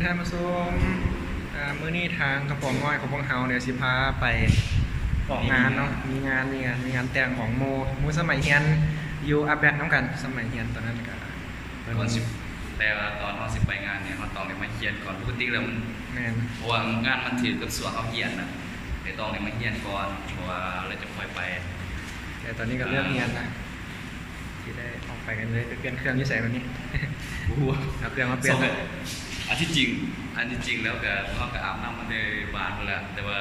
ທ່ານຜູ້ຊົມ ອ່າ ມື້ນີ້ທາງກະປອມນ້ອຍຂອງພວກເຮົານີ້ຊິພາໄປອອກງານເນາະ ມີງານ ມີງານ ມີງານແຕ່ງຂອງໝູ່ ໝູ່ສະໄໝຮຽນຢູ່ອາແບັກນຳກັນ ສະໄໝຮຽນຕອນນັ້ນກະ ກ່ອນຊິ ແຕ່ວ່າຕອນເຮົາຊິໄປງານນີ້ ເຮົາຕ້ອງໄດ້ມາຮຽນກ່ອນ ປົກກະຕິແລ້ວມັນ ແມ່ນ ເພາະວ່າງານມັນຖືກກັບຊ່ວງເຮົາຮຽນນະ ເຮົາຕ້ອງໄດ້ມາຮຽນກ່ອນ ເພາະວ່າແລ້ວຈະຄ່ອຍໄປ ແຕ່ຕອນນີ້ກໍເລີກຮຽນນະ ອ່າ ຊິໄດ້ອອກໄປກັນເລີຍ ໄປປ່ຽນເຄື່ອງຢູ່ໃສບັດນີ້? ບໍ່ຮູ້ ເອົາເຄື່ອງມາປ່ຽນ ອັນທີ່ຈິງ ອັນທີ່ຈິງແລ້ວກໍ ເຮົາກໍອາບນ້ຳມາແຕ່ບ້ານພຸ້ນແຫຼະ ແຕ່ວ່າ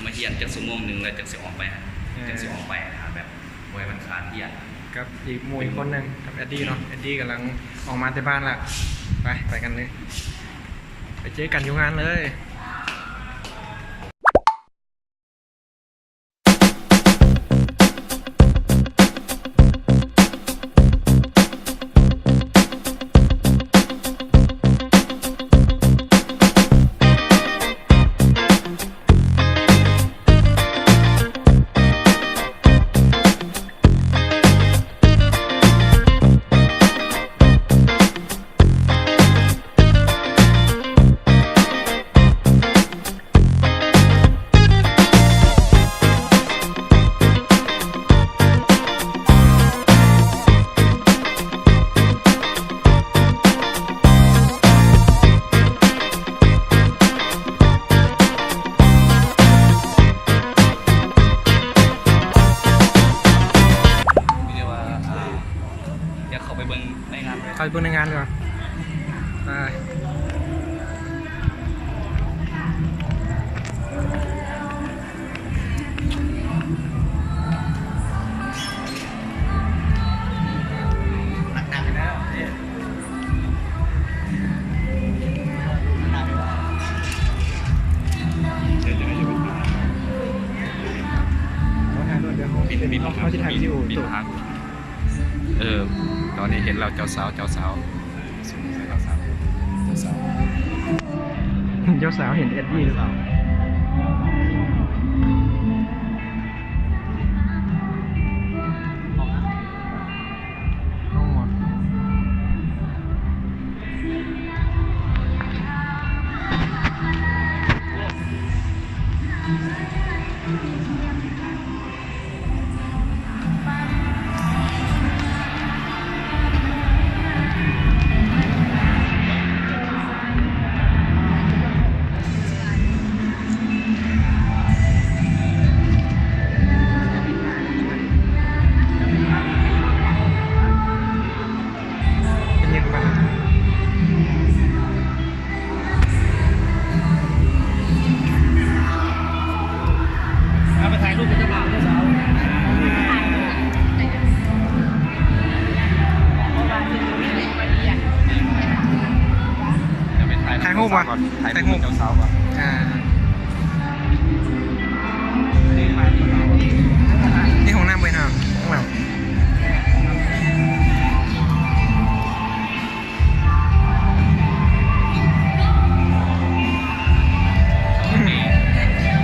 ມາຮຽນຈັກຊົ່ວໂມງໜຶ່ງແລ້ວຈັ່ງຊິອອກໄປ ເອີ ຈັ່ງຊິອອກໄປຫາແບບ ບໍ່ໃຫ້ມັນຂາດຮຽນ ກັບອີກໝູ່ອີກຄົນໜຶ່ງ ກັບແອດດີ້ເນາະ ແອດດີ້ກຳລັງອອກມາແຕ່ບ້ານລະ ໄປ ໄປກັນເລີຍ ໄປເຈີກັນຢູ່ງານເລີຍ. ມີແຕ່ວ່າ ອ່າ ຢາກເຂົ້າໄປເບິ່ງໃນງານ ເຂົ້າໄປເບິ່ງໃນງານກ່ອນ ໄປ. ເອີ ຕອນນີ້ເຫັນແລ້ວ ເຈົ້າສາວ ເຈົ້າສາວ ເຈົ້າສາວ ເຈົ້າສາວ ເຈົ້າສາວ ເຫັນແອດດີ້ແລ້ວ. ເອົາໄປຖ່າຍຮູບກັບເຈົ້າບ່າວເຈົ້າສາວ ຖ່າຍຮູບ ຖ່າຍຮູບ ເຈົ້າສາວກ່ອນ ອ່າ ນີ້ຫ້ອງນ້ຳເວີຍເນາະ ຫ້ອງນ້ຳ.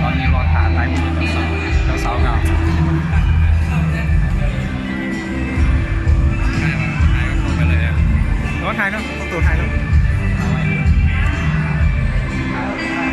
ຕອນນີ້ລໍຖ້າຖ່າຍຮູບເຈົ້າສາວ ເຈົ້າສາວງາມ ລໍຖ່າຍເນາະ ຕ້ອງໂຕຖ່າຍເນາະ.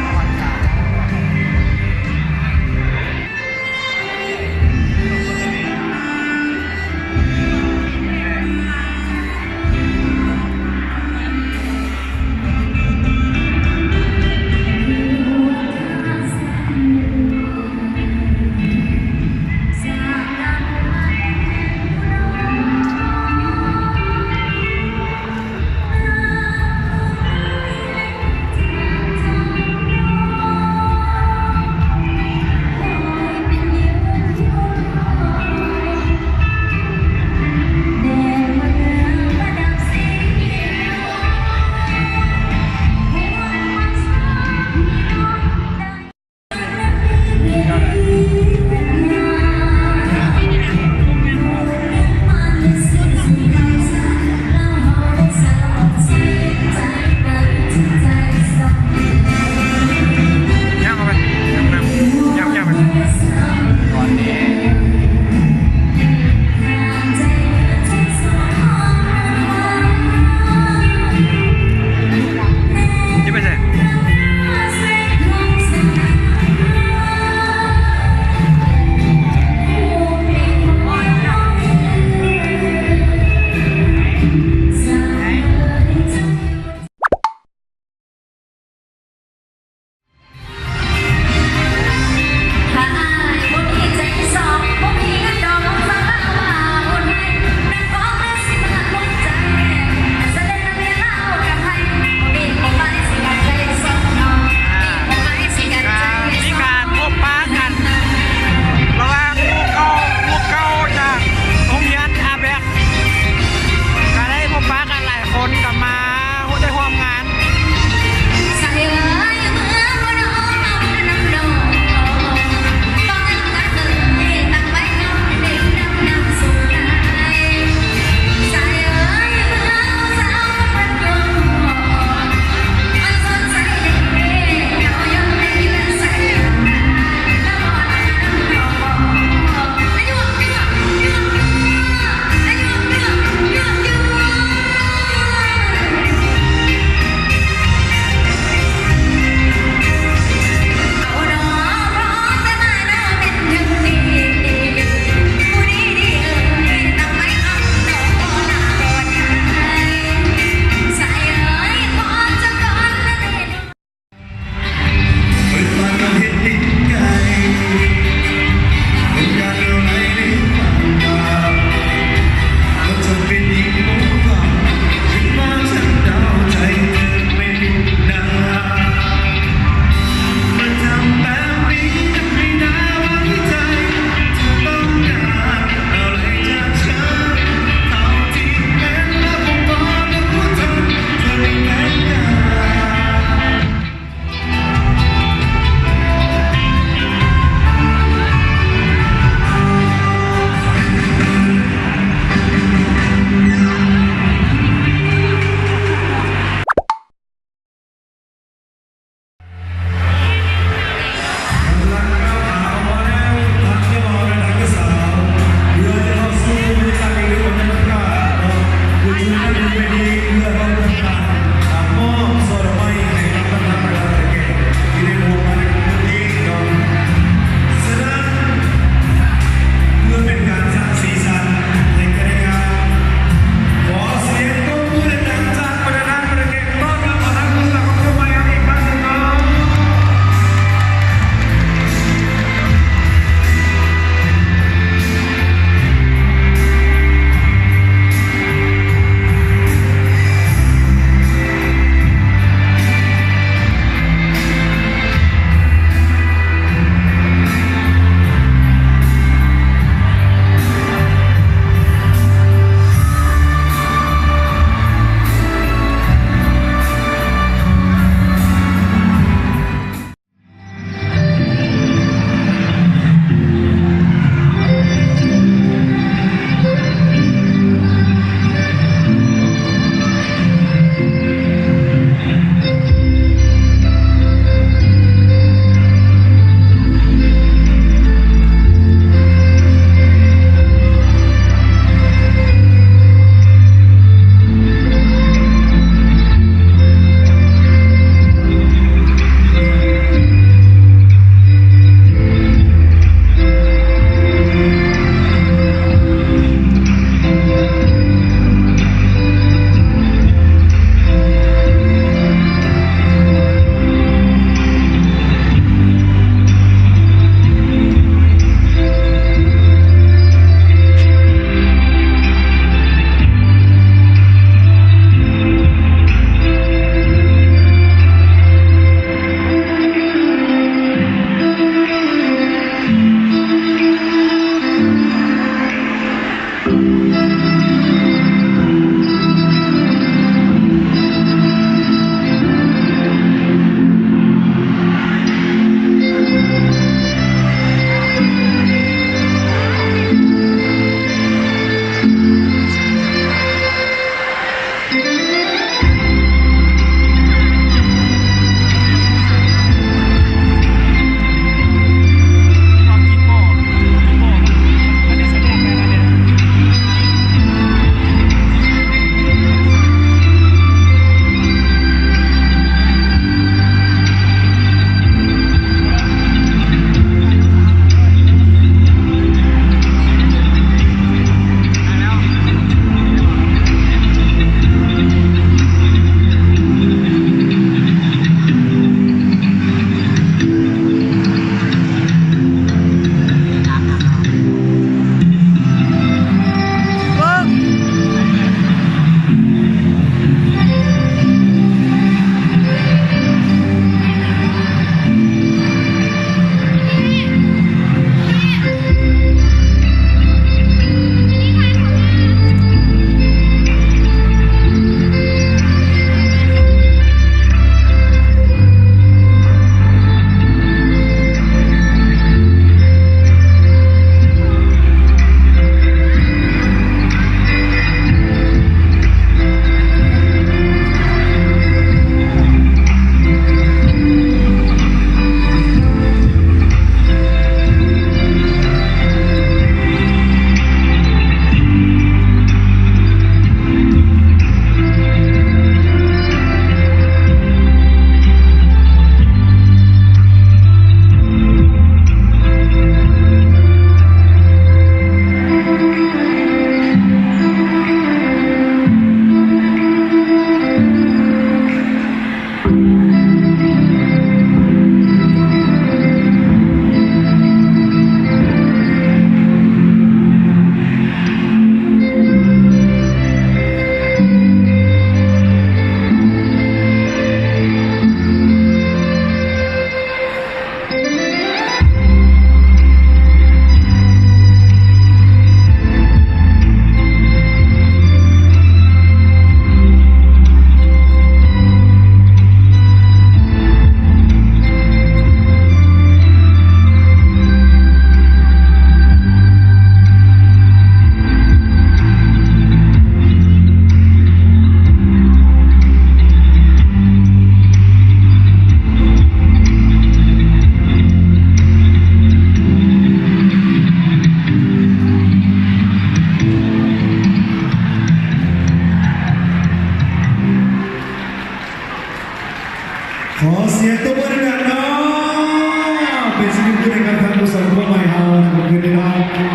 ຂໍສຽງຕົບມືດັງໆເນາະ ເປັນສະກິນໃຫ້ກັບທ່ານຜູ້ຊົມຄົນໃໝ່ເຮົາໃນມື້ນີ້ເນາະ. ໜ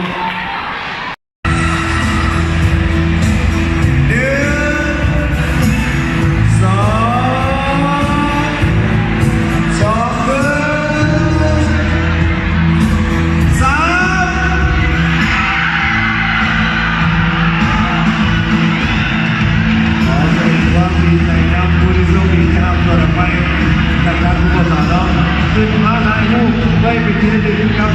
ຶ່ງ ສອງ ສອງ ໜຶ່ງ ສາມ ຂໍສະແດງຄວາມດີໃຈນຳຜູ້ທີ່ໂຊກດີໄດ້ຮັບໂທລະໄພຈາກທາງຜູ້ບໍ່ສາເນາະ ຂຶ້ນມາຖ່າຍຮູບໄວ້ເປັນທີ່ລະລຶກກັບ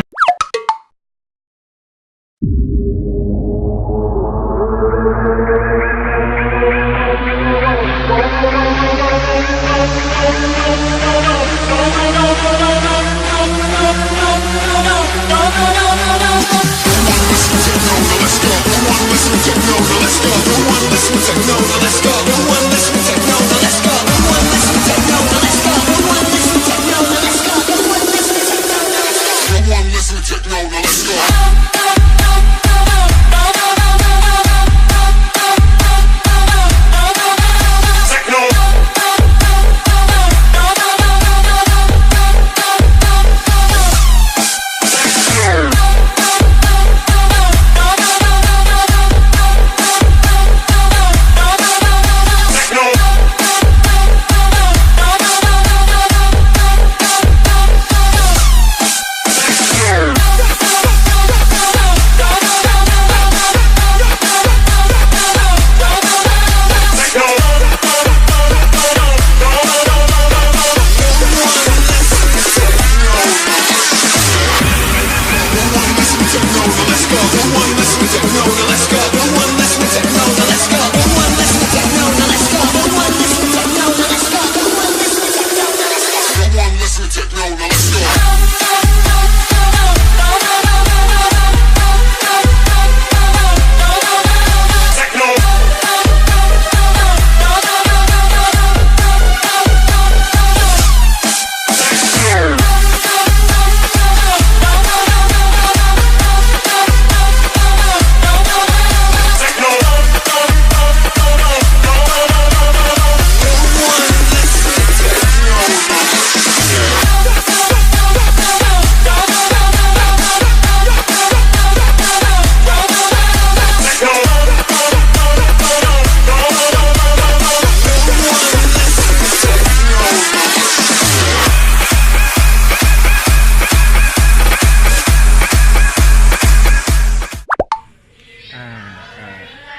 ອ່າ ກໍ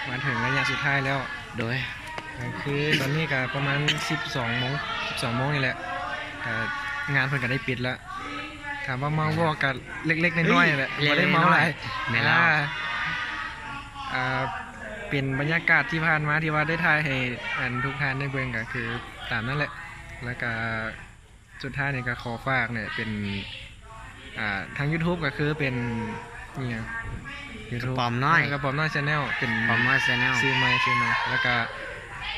ມາເຖິງໄລຍະສຸດທ້າຍແລ້ວ ໂດຍ ກໍຄືຕອນນີ້ກໍປະມານສິບສອງໂມງ ສິບສອງໂມງນີ້ແຫຼະ ກໍງານເພິ່ນກໍໄດ້ປິດແລ້ວ. ຖາມວ່າເມົາບໍ່ ກໍເລັກໆນ້ອຍໆແຫຼະ ເອີ ບໍ່ໄດ້ເມົາຫຼາຍ ເລັກໆນ້ອຍໆ ແມ່ນແລ້ວ ອ່າ ອ່າ ເປັນບັນຍາກາດທີ່ຜ່ານມາທີ່ວ່າໄດ້ຖ່າຍໃຫ້ ອັນ ທຸກທ່ານໄດ້ເບິ່ງ ກໍຄືຕາມນັ້ນແຫຼະ ແລ້ວກໍ ສຸດທ້າຍນີ້ກໍຂໍຝາກນີ້ເປັນ ອ່າ ທາງຢູທູບກໍຄືເປັນ ອີ່ຫຍັງ ຢູທູບ ກະປອມນ້ອຍ ເອີ ກະປອມນ້ອຍແຊນແນວ ເປັນກະປອມນ້ອຍແຊນແນວ ຊື່ໃໝ່ ຊື່ໃໝ່ ແລ້ວກະ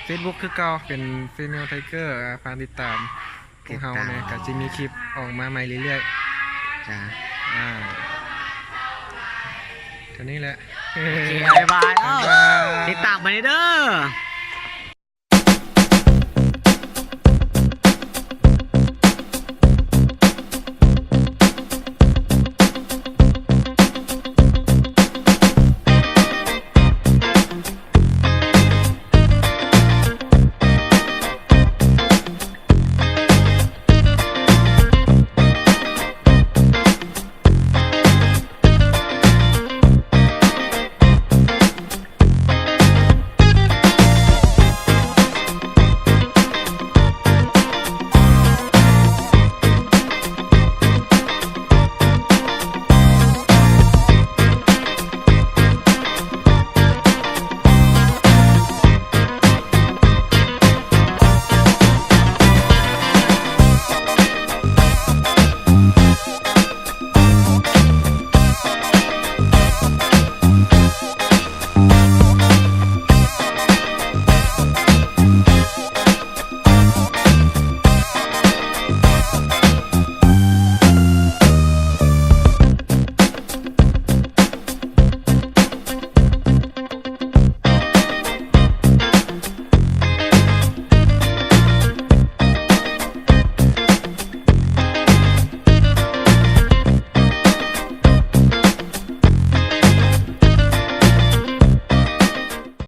ເຟສບຸກຄືເກົ່າເປັນ Female Tiger ອ່າ ຝາກຕິດຕາມພວກເຮົາແດ່ ຕິດຕາມ ກໍຊິມີຄລິບອອກມາໃໝ່ເລື້ອຍໆ ຈ້າ ອ່າ ເທົ່ານີ້ແຫຼະ ໂອເຄ ບາຍບາຍ ບາຍບາຍ ຕິດຕາມໄປເດີ.